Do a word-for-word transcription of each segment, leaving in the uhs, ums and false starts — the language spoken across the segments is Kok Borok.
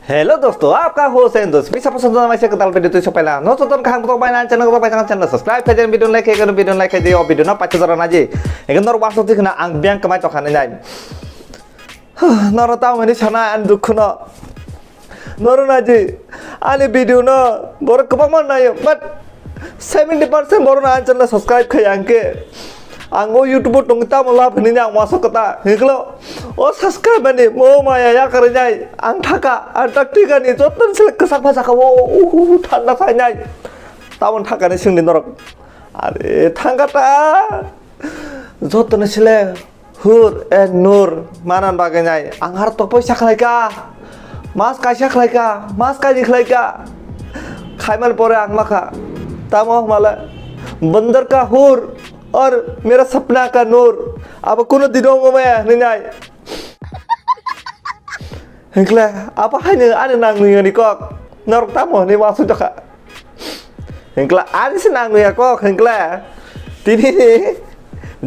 Hello dosto, apka ho sen dost. Bisa pasal dona maise ketal video tu sopaila. No soton kaham to bai nan channel ko bai channel subscribe khai den video like khai video like khai o video na pacha jara naji. Egen nor waso tik na ang biang kamai to khane nai. Noro tamo ni sana an dukhuno. Noro naji. Ani video no bor kobang man nayo. But seventy percent borok no ang channel subscribe khai ang khe. Ang o YouTube o tong tamo lab hinwi ang waso kota. Hingklo o subscribe ni mo maya ya karinai ang thaka ang tak tigani jotto sele kwsak phasa ka o thanda sainai. Tamon thakani singni norok. Are thangka ta jotto sele Hur and nur manan bagwi nai ang har topoi sakhlai ka, mas kaisa khlai ka, mas kaini khlai ka. Khaiman pore ang makha tamo mala bandar ka hur aur mera sapna ka nur. Abo kuno dino mo maya hinwi nai. Hinkle abo haino ani nangni ani kok norok tamo hinwi wansuk jokha. Hinkla ani se nangya kok hinkla tini ni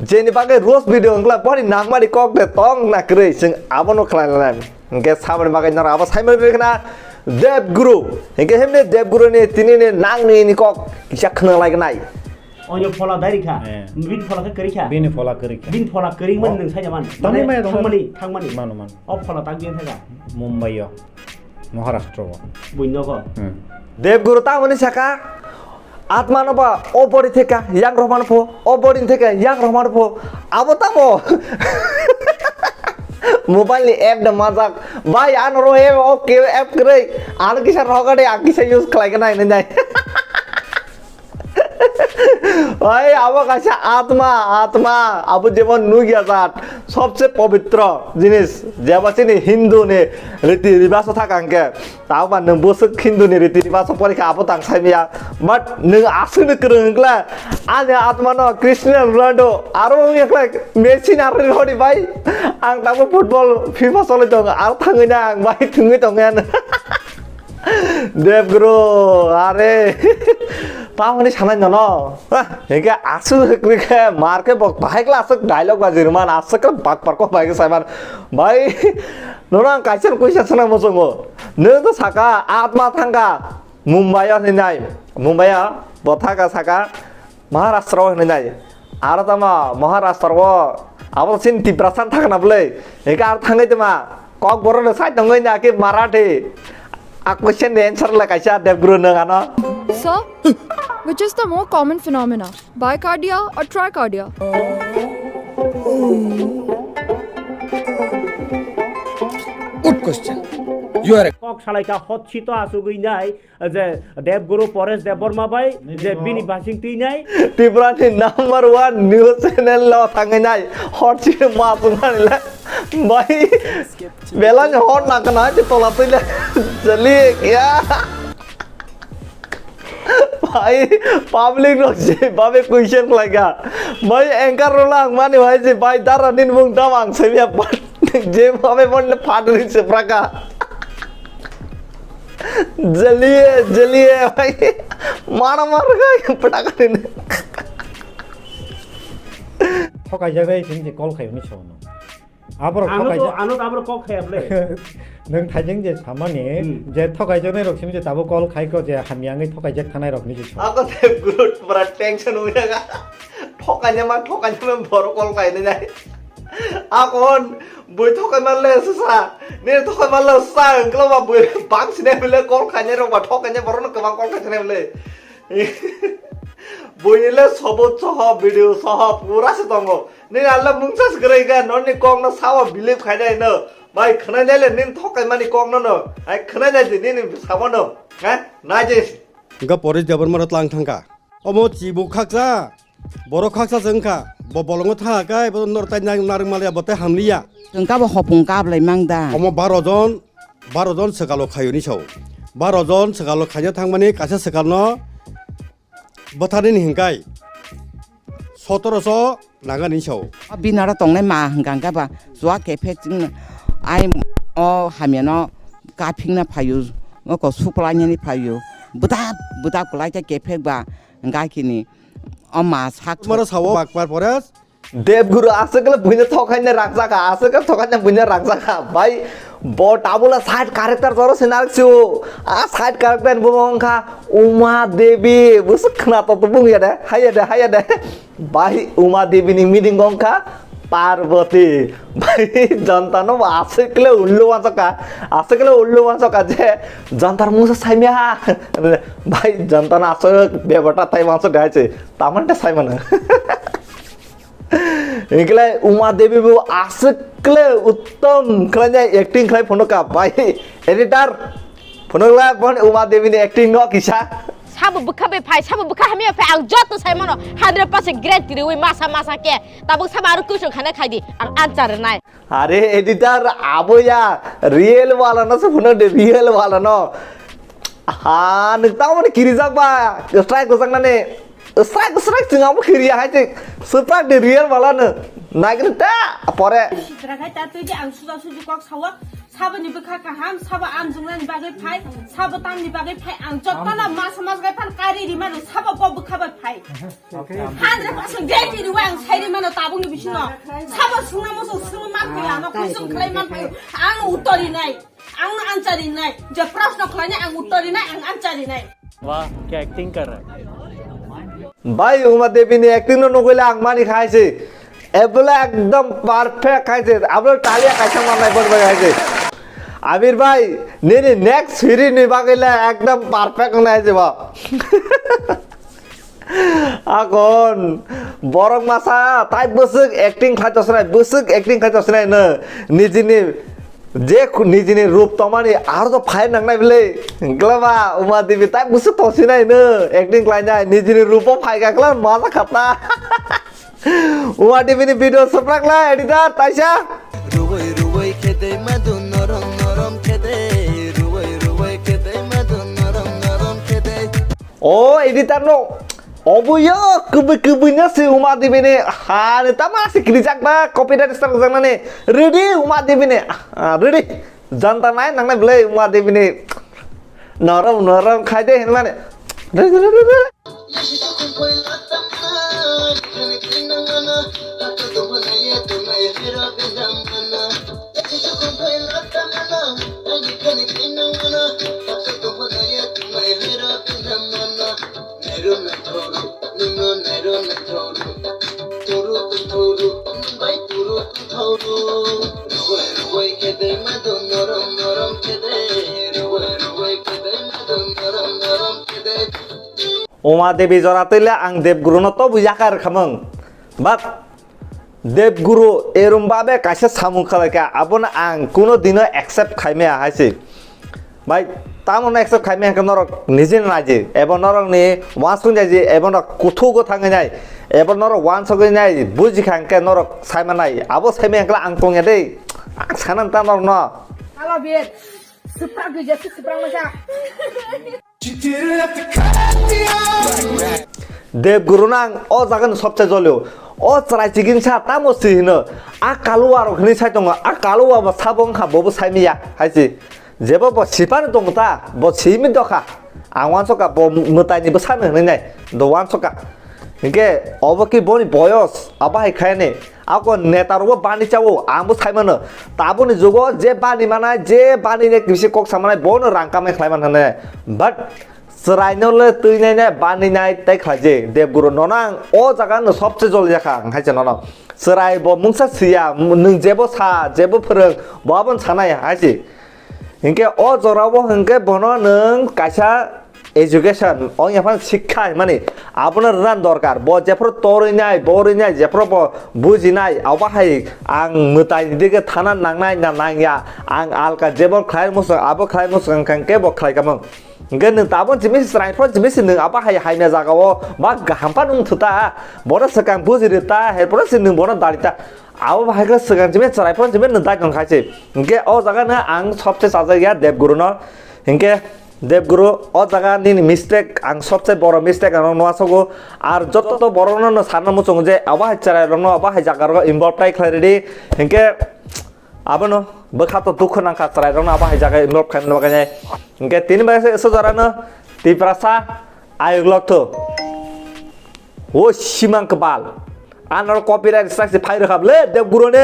jeni bagwi roast video hinkla boni nangmani kok de tong na kwrwi chwng abono khlai lai. Hinkhe samani bagwi noro abo saimani bagwi khna Dev Guru. Hinkhe himni Dev Guru ni tini ni nangni ni kok kisa khna lai gnai. Oyo phola dari kha. Eh. Bin phola khe kwrwi kha. Bini phola kwrwi kha. Bin phola kwrwi man Oh. Nwng sai man. Tamni Mane maya dong. Thangmani, thangmani. Mano, mano. O phola tak bin thaka. Mumbai o. Maharashtra o. Buino ko. Hmm. Dev Guru tamoni saka. Atma no ba o body theka yang rohman pho, o body theka yang rohman pho. Abo tamo. Mobile ni app da majak. Bai ano rohe o ke app kwrwi. Ano kisa roga de ang kisa use khlai nai nai. Oi, abo kaisa atma, atma, abo jemon nukya jat, sobse pobitro jinis, jeba chini Hindu ni riti ribaso thak angke, tabo ba nwng bwswk Hindu ni riti ribaso porikha abo tang saimya, but nwng aswk ni kwrwng wngkla, ani atma no Cristiano Ronaldo, aro wngya khlai Messi ni aroni hori bai, ang tabo football FIFA solai tongo, aro thangwi na ang bai thwngwi tongya. Dev Guru, are. Tamoni sanai nono. Hingke asu hikri ke mar ke bok bahai kla asuk dialogue ba jirman asuk ke bak par ko bai ke saiman. Bai, nono ang kaisa kuisa sana mo songo. Nung to saka atma thangka Mumbai o hinai. Mumbai o bo thaka saka Maharashtra o hinwi nai. Aro tamo Maharashtra o abo sin Tiprasa thangna bwlwi. Eka aro thangwi tama kok borok no sai tongwi na ki Marathi. A question ni answer le kaisa Devguru nung ano. Sir, which is the more common phenomena, bicardia or tricardia? Good question. You are a Kok salai ka hot sito asugwi nai. Je Dev Guru Paresh Debbarma bai je bini basing twi nai. Tripura ni number one news channel lo thangwi nai horchi ma sungmani le bai belai ni hor nang kana je tola twi le jali ya bai public rok je babe question khlai ka bai anchor rok lang mani bai je bai dara nin mung dam ang semiya. Je babe mon le phatri se praka. Jaliye, jaliye, bhai. Mara mar kha, pata kha ni. Thokai jagai sini je call khayo ni sono. Abro Ano thokai to, ja. Ano to abro kok khaya ble. Nang thajeng je samani, Hmm. je thokai jagai rok sini je tabo call khai ko je hamyangwi thokai jak thanai rok ni je sono. Ako te gurut pura tension uya ga. Thokai ne ma, thokai ne ma boro call khai ne jai. Akon bui thokai ma le sa. Ne thokai ma le sa, engklo ma bui bang sine bile call khai ne rok ba thokai ne boro no kebang call khai ne bile. Bui ni le sobo soho video soho pura se tongo. Ne Allah mungsa se gre ga non ni kong no sawa believe khai dai no. Bai khna ne le nin thokai mani kong no no. Ai khna ne di nin sawa no. Ha? Na je. Ga Paresh Debbarma ro tlang thangka. Omo chibo khaksa, borok khaksa se wngkha, bo bolongo tha kai, bo nor tai nang narwk maliya, bo tai hamliya. Wngkha bo hopung kablai mang da. Omo baro jon, baro jon swkalo khaiyoni sao. Baro jon swkalo khaina thangmani kaisa swkalno bwtharnini hinkai sotoroso nangani sao. O binaro tongnai ma hwnkha hwnkhe ba chua kephek chwng ai o hamyano kaphikna phaio, oko suklainani phaio, bwdap bwdap kwlai khe kephek ba hwnkha khe ni o ma sak. Maro sao bakpar pore. Devguru aswk le buino thokaina rakjaka, aswk le thokaina buino rakjaka, bai Bo tabula side character joro se narik se o. A side character ni bumung wngkha Uma Devi. Bwswk khna to bung ya de. Haya de, haya de. Bai Uma Devi ni meaning wngkha Parvati. Bai Jonta no bo aswk le ullu wansokha. Aswk le ullu wansokha je Jonta mungsa saimya. Bai Jonta no aswk bebota tai wansok de hai se. Tamante saimano. Hinkhe Uma Devi bo aswk kle uttom khlainai acting khlai phunukha bai editor phunukla bon Uma Devi ni acting no kisa. Sabo bwkha bai phai, sabo bwkha hamya phai, ang joto sai mano hundred percent guarantee riwi masa masa khe tabuk sabo aro kuchung khana khai di, ang answer nai. Are editor abo ya real wala no se phunuk de real wala no. Ha nwk tamo ni kirijak ba strike rwjak nani. Swrak swrak chwng abo kiriya hai se. Swprak de real wala no. Nagri ta pore. Sitra khai ta twi de ang suda suji kok sawa. Sabo ni bwkha kaham, sabo amjwngnani bagwi phai, sabo tamni bagwi phai. Ang jottano mas mas gai phan kari ri mano, sabo bo bwkha bai phai. Hundred percent guarantee ri ang sai ri mano tabuk ni bisingo. Sabo sungna musu sung man phai ano kuisung khlai man phai. Ang uttori nai. Ang answer ri nai. Je proshno khlai nai ang uttori nai, ang answer ri nai. वाह, क्या एक्टिंग कर रहा है। Bai Uma Devi ni acting no nugwile ang mani khai se. Ebole ekdom perfect khai se. Abole talia kaisa manai bon bai khai se. Amir bai, nini next series ni bagwi le ekdom perfect nai se ba. Akon borok masa tai bwswk acting khai to sinai, bwswk acting khai to sinai no. Nijini je khu-, nijini rup tomani aro to phai nangnai bile. Glaba Uma Devi tai bwswk to sinai no acting khlainai, nijini rupo phai ka kla masa khata. Uma Devi ni video swprak la editor taisa. Rubai rubai khede madu norom norom khede. Rubai rubai khede madu norom norom khede. O editor no. Obo yo kubui kubui no se Uma Devi ni ha ni tama se kirijak ba copyright strike jak nani. Ready Uma Devi ni. Ah, ready. Janta nai nang nai belai Uma Devi ni. Norom norom khai de hin mane. Uma Devi jora twi le ang Dev Guru no tobu yakar khamung. But Dev Guru erum babe kaisa samung khalai kha, abono ang kuno dino accept khai maya hai se. Bai, tamo no accept khai maya hwnkhe norok nijini naidi, ebo norok ni wansuk naidi, ebo norok kuthugo thangwi nai, ebo norok wansugwi nai, buji kha hwnkhe norok sai manai, abo sai maya hwnkhe ang tongya de, ang sana ta norok no. Hala bir, supra gwi jesi supra masa. Dev Guru nang o jaga ni sobse jolio. O chwrai chigin sa tamo si hino. A kaluwa rok hinwi sai tongo. A kaluwa bo sabo wngkha bobo sai miya hai si. Jebo bo sipani tongo ta, bo simi dokha. Ang wansokha bo mwtai ni bwsa no hinwi nai. Do wansokha. Hinkhe obo ki boni boyos, abo hai khaini. Ako neta rokbo bani chawo, ang bo sai mano. Taboni jugo je bani manai, je bani ne kisi kok samanai, bono rang kamai khlai man hwnwi. But chwrai no le twi nai nai, bani nai tei khlai je. Dev Guru nono ang o jaga no sobse joli jakha, ang hai se nono. Chwrai bo mungsa siya, nwng jebo sa, jebo phwrwng, bo aboni sanai hai se. Hinkhe o jorao hinkhe bono nwng kaisa education, ongya phano sikha hinmani abono rwna dorkar. Bo jephru torwi nai, borwi nai, jephru bo bujinai, abo hai ang mwtai ni dige thana nangnai na nangya, ang alka jebo khlai muchung, abo khlai muchung, ang khe bo khlai kamung. Hinkhe nwng tabon simi chwrai phano simi se nwng abo hai hamya jagao ba kaham phano wng thuta, bono swkang buji rwta, herphano se nwng bono dari ta. Abo bahai khe swkang simi chwrai phano simi nwng dai tong khai se. Hinkhe o jaga no ang sobse chajak ya Dev Guru no. Hinkhe Dev Guru o jaga nini mistake, ang sobse boro mistake ang nukna sogo. Ar joto to borok no no sana muchungo je abo hai chwrai rok no abo hai jaga rogo involve tai khlai ridi. Hinkhe abono bwkha to dukhu nangkha chwrai rok no abo hai jaga involve khaina bagwi nai. Hinkhe tini bai se so jora no Tiprasa ayuk lok thu. O simang kebal. Anor copyright strike se phai rwkha le Dev Guru ni.